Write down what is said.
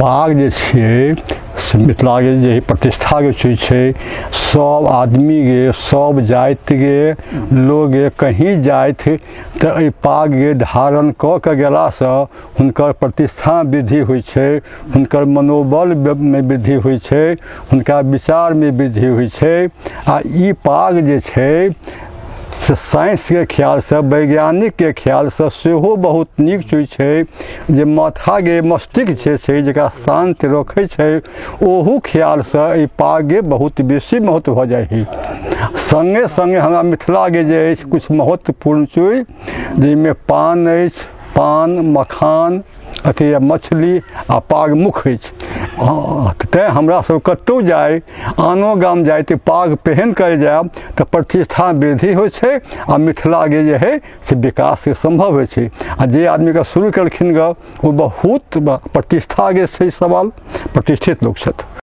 पाग जे छै से मिथिलाके जे प्रतिष्ठाके चीज छै। सब आदमीके सब जातिके लोग कहीं जाथि तऽ एहि पागके धारण कऽ के गेलासँ हुनकर प्रतिष्ठा वृद्धि होइ छै, हुनकर मनोबलमे वृद्धि होइ छै, हुनका विचारमे वृद्धि होइ छै। आ ई पाग जे छै से साइंसके ख्यालसँ वैज्ञानिकके ख्यालसँ सेहो बहुत नीक चीज छै जे माथाके मस्तिष्क जे छै जकरा शान्त रखै छै, ओहू ख्यालसँ एहि पागके बहुत बेसी महत्व भऽ जाइ है। सङ्गे सङ्गे हमरा मिथिलाके जे अछि किछु महत्वपूर्ण चीज जाहिमे पान अछि, पान मखान अथी मछली आ पाग मुख्य अछि। तैँ हमरा सब कतहु जाइ, आनो गाम जाइ तऽ पाग पहिन कऽ जायब तऽ प्रतिष्ठा वृद्धि होइ छै आ मिथिलाके जे हइ से विकासके सम्भव होइ छै। आ जे आदमीके शुरू केलखिन गऽ ओ बहुत प्रतिष्ठाके छै सवाल, प्रतिष्ठित लोक छथि।